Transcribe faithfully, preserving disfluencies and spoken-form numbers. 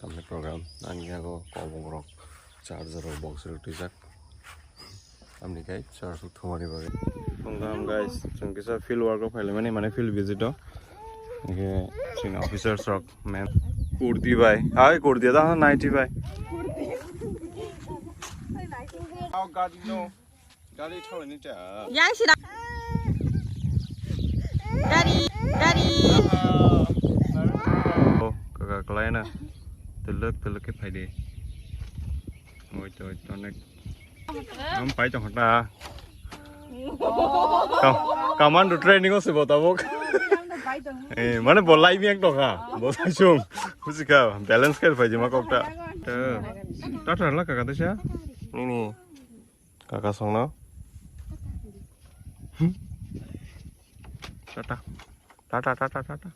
Tamni program ani yago kobong rok charger rok box rok twijak. Amni kai charger rok thumani bagwi. Tongtham guys, chwng kisa field work o phailai mani, mane field visit o. Hingke chini officers rok men. Kurti bai, ai kurti da naiti bai. Gari thalaini ta. Yang sida. Gari, gari. Oh, kaka kelaina. Telek telek ke phaidi. Oi to, oi to, nek. Am pai to hota. Kam, commando training o se bota bok. Eh, mane bolai mi ek to kha. Bota sum. Khusi kha, balance khe phaidi ma kok ta. Ta, ta la kaka ta sha. Ni ni. Kaka songno. Tata. Tata, tata, tata.